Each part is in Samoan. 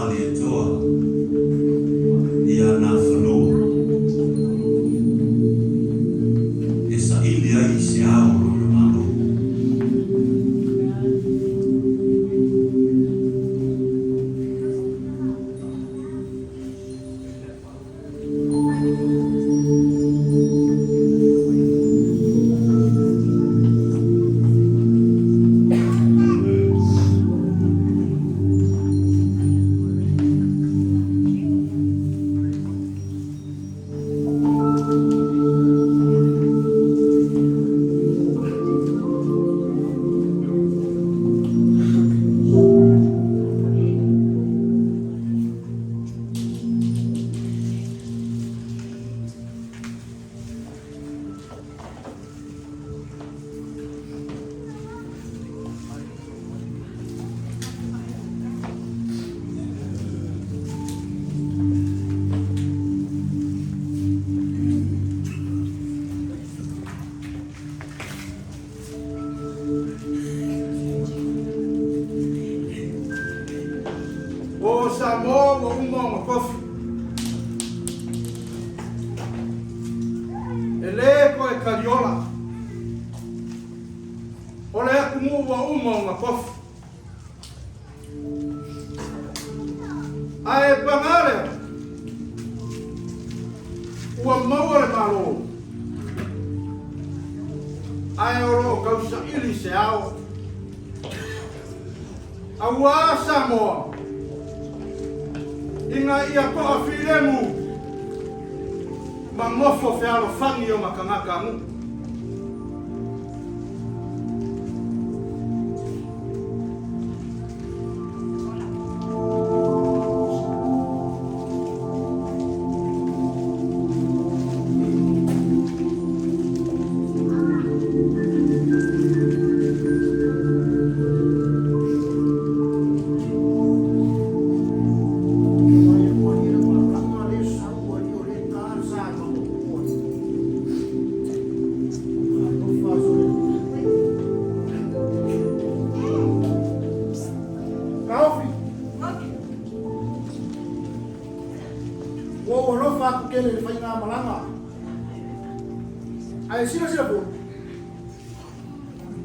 Malietoa ia Nafanua e saili ai se ao o lona Malo. O Samoa ua uma ona tofi. E lē toe taliola. O le atunuu ua uma ona tofi. Ae paga lea, ua maua le Malo, ae o lo o tausaili se ao. Auā Samoa, ina ia toafilemu ma nofo fealofani ona tagata nuu. Kaofi. Ua ou alofa atu tele i le faigamalaga. Ae silasila foi,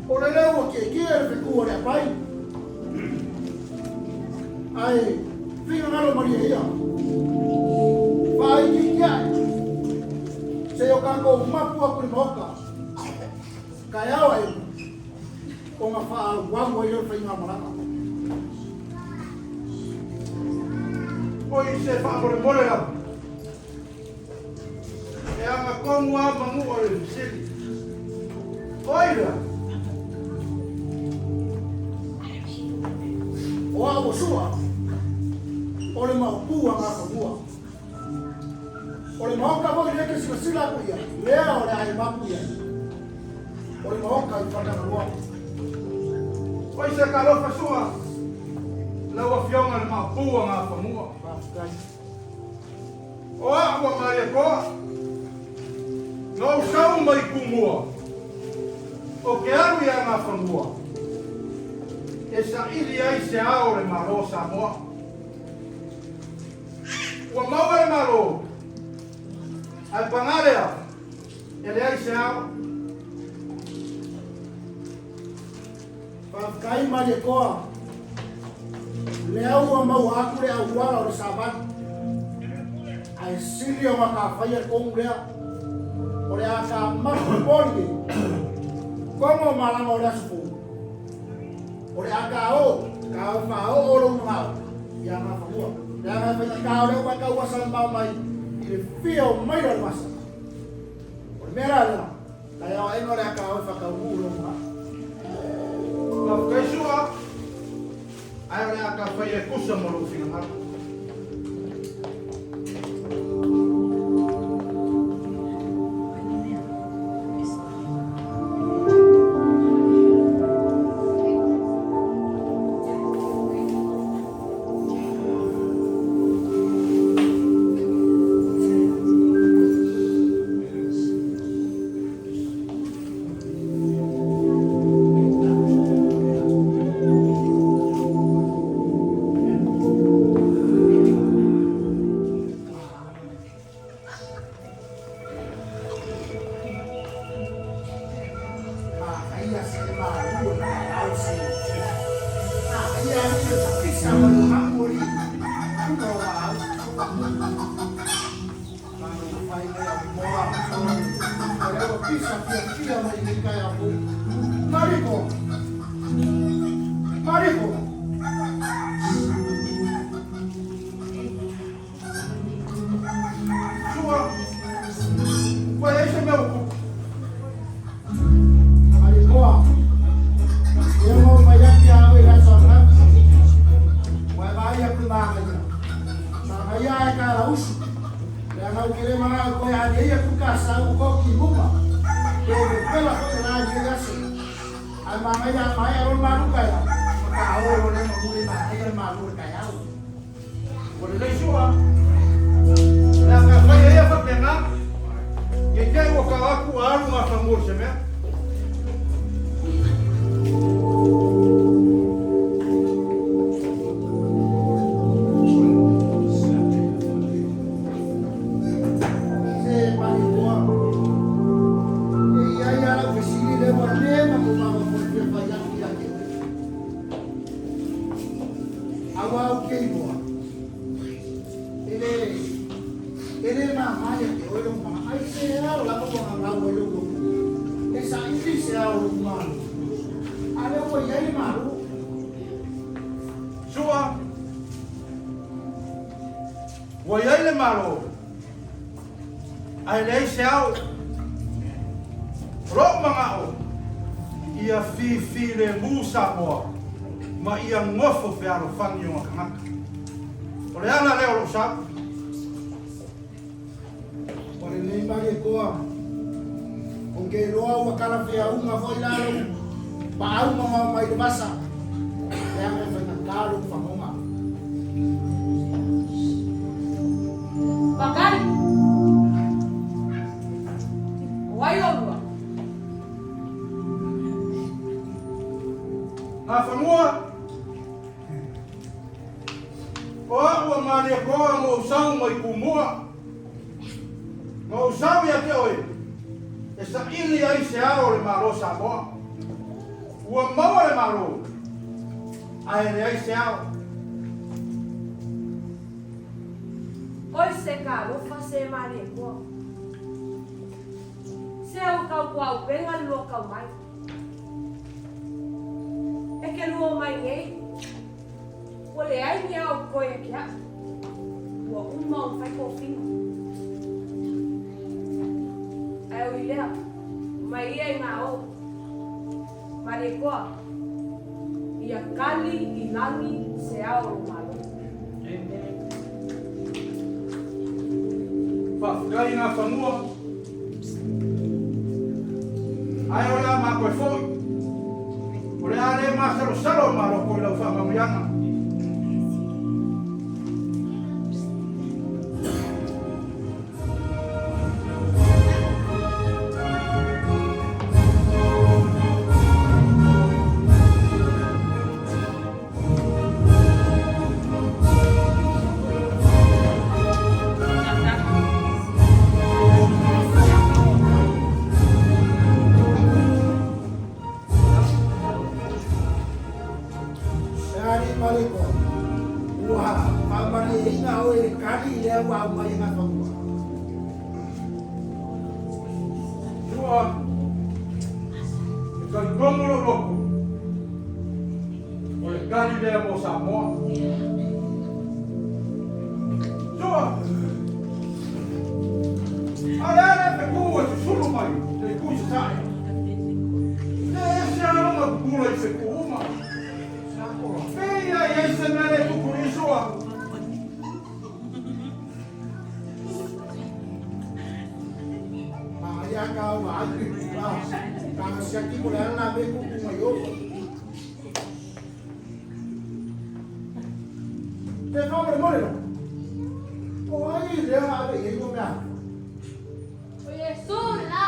o le leo ua tietie le fetu o le apai. Ae finagalo malie ia, faaitiiti ae, se i o tatou mapu atu i le Maota, taeao ae ona faaauau ai lea o le faigamalaga. Oi se faamolemole lava. E aga tonu lava Manua i le fesili. O ai lea? O au o Sua, o le Maopu a Gafanua. O le maota foi lea e te silasila atu i ai, lea o le a e mapu i ai, o le maota i Fatagalua. Oi se talofa Sua, lau Afioga i le Maopu a Gafanua. Faafetai. O au a Malietoa, na ou sau mai Tumua, ou te alu i Agafanua, e saili ai se ao o le Malo o Samoa. Ua maua le Malo, ae paga lea, e leai se ao. Faafetai Malietoa, lea ua maua atu le auala o le savali. Ae sili ona ta faia le tonu lea, o le a ta mapu i poli nei, kogo malama o le aso fou, o le a ta oo, ta o faaoo lou manao ia Gafanua. Leaga e faigata o lea ua e tauasa mamao mai i le fia o maila o le vasa. O le mea la lea, Taeao aena o le a ta o e faataunuu lou manao. Faafetai Sua, ae o le a ta faia e tusa ma lou finagalo. fiafia mai i lenei taeao fou. Mariko! Mariko! Sua! Ua i ai se mea ua tupu? Marikoa, ia ma ou fai atu iā oe i le aso ananafi, ua e vaai atu i Magaia. Magaia ae Kalausu, leaga ou te le manao e toe aliai atu le ta sau ko Kimuma, pe vevela foi le la i lenei aso. Ae Magaia a maea loa le malu taeao, ona ta o loa lea ma muli e Magaia le malu o le taeao. Ua lelei sua. O le a mea fai ai ia faapena. I te i ua tau atu ua alu Gafanua i se mea. Se Malietoa, e i ai lava lau fesili lea ua leva ona ou mafaufau e fia fai atu ia te oe. Aua ou te iloa, e le, e le mama ia te oe lou mana, aisea lava ua gagau ai lou loto e saili se ao o lou Malo, a o lea ua i ai le Malo. Sua, Ua i ai le Malo, ae leai se ao. O lou manao, ia fifilemu Samoa ma ia nofo fealofani ona tagata. O le ala lea o lou sau. Ua lelei Malietoa, ou te iloa ua talafeauga foi la lou paau mamao mai le vasa, leaga e faigata lou fagoga. Pakari! O ai olua? Nafanua, O a'u a Malietoa na ou sau mai Tumua, na ou sau ia te oe e saili ai se ao o le Malo Samoa. Ua maua le Malo, ae leai se ao. Oi se talofa se Malietoa. Se ua tautuaupega le lua tau mai. E ke lua mai nei, ua leai ni ao i koe ia te a'u, ua uma ona fai tofiga. Ae ui lea, mai ia i ngā o, Malietoa, ia kali i lagi se ao o lo Malo. Faafetai i Nafanua, ae o le a matou e foi. O le a le masalosalo ma loko i lau faamanuiaga. E alii ma le koa, ua faamalieina oe i le kali i lea ua aumai e Gafanua. Ua e talitonu lou loto, o le kali lea mo Samoa. Sua, A o le a lea fetu e susulu mai le itu i sasae? E ese lava lona pupula i fetu uma. Pei a i ai se mea le tupu i Sua? Manaia ka au vaai ka siaki mo le ala me kuku mai o. Te faamolemole la. O ai lea ave i ai mo mea atu? O Iesu le la,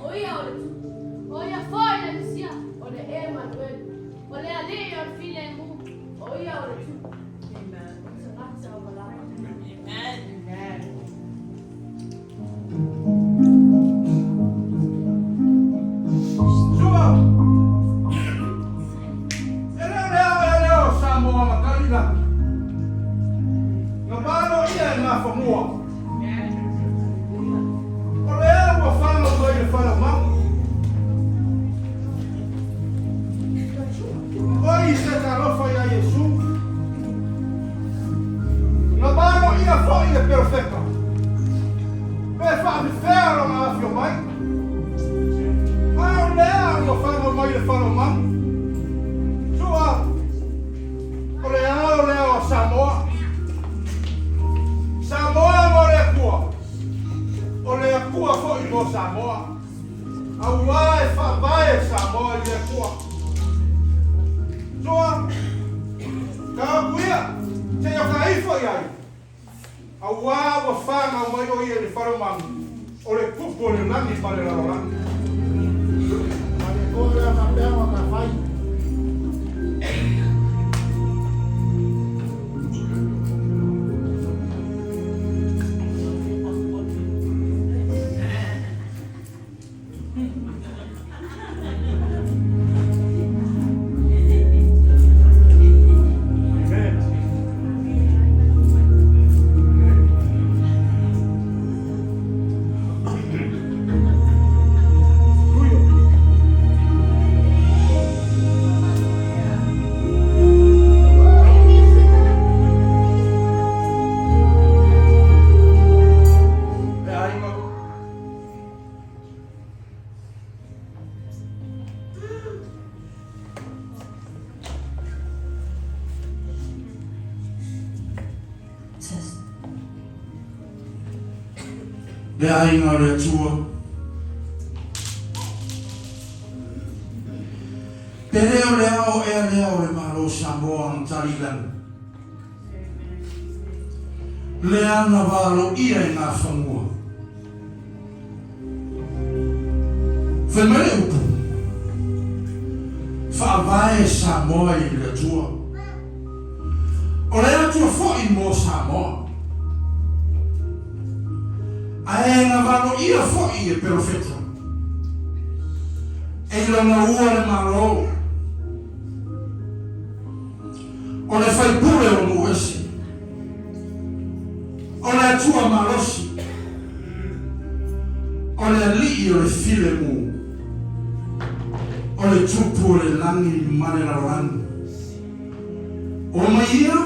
o ia o le Tupu, o ia foi le Mesia, o le Emanuele, o le Alii o le Filemu, o ia o le Tupu. O le tagata ua lava. Sua! E le o le ao ea lea o Samoa ma tali lagi. Na malo ia e Nafanua. O lea ua fanau mai le fale o Mago. lea lona afio mai. A o lea ua fanau mai i le fale o manu. Sua, o le ao lea o Samoa. Samoa mo le Atua, o le Atua foi mo Samoa. Auā e faavae Samoa i le Atua. Sua, ka upu ia, seia ka ifo i ai. Auā ua fanau mai o ia i le fale o manu, o le Tupu o le lagi ma le lalolagi. Malietoa lea faapea ona ta fai. Le aiga o le Atua. Pe le o le ao ea lea o le Malo o Samoa na tali i lagi? Lea na valoia i Gafanua. Fai mai le upu, Faavae Samoa i le Atua. O le Atua foi mo Samoa. Ae na valoia foi e Perofeta. E i lona ua le Malo. O le faipule o nuu ese. O le Atua malosi. O le Alii o le filemu. O le Tupu o le lagi ma le lalolagi. O mai ia,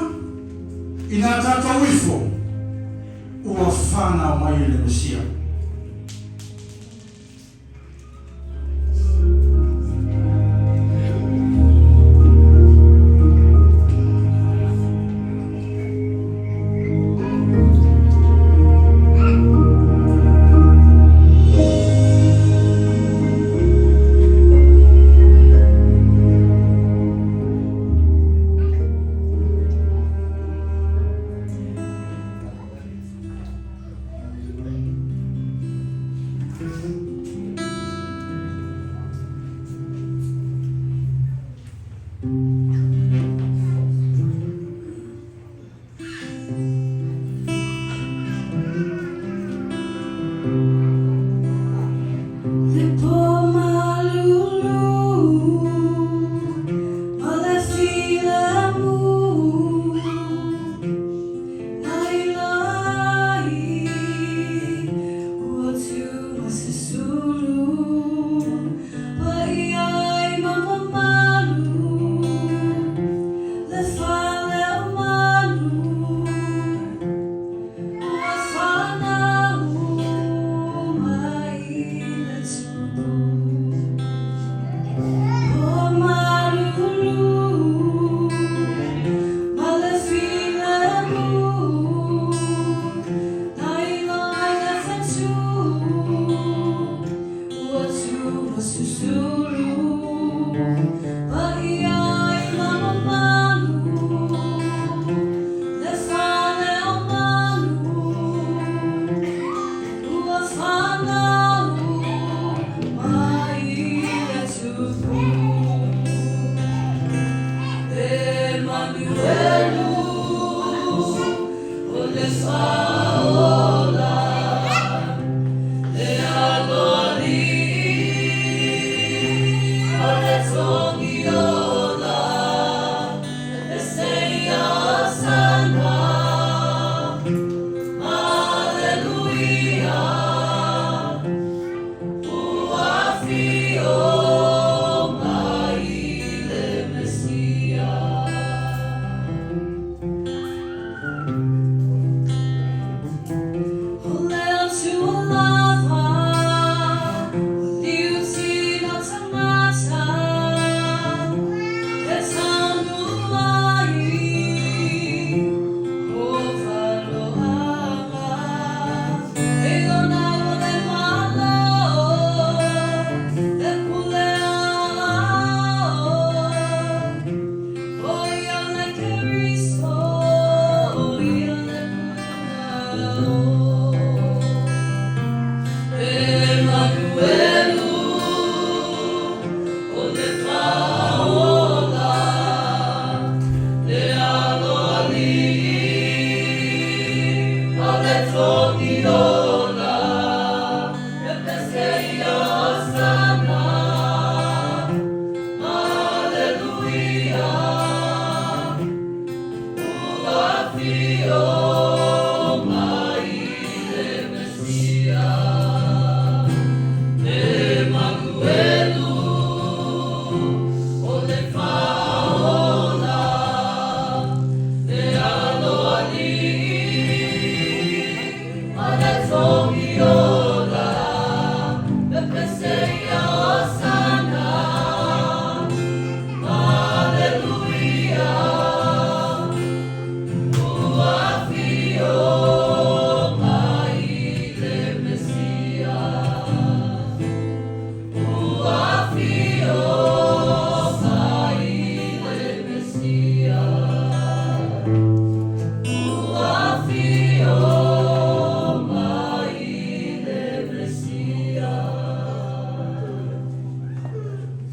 inā tātou ifo, ua whanau mai le Mesia. Afio.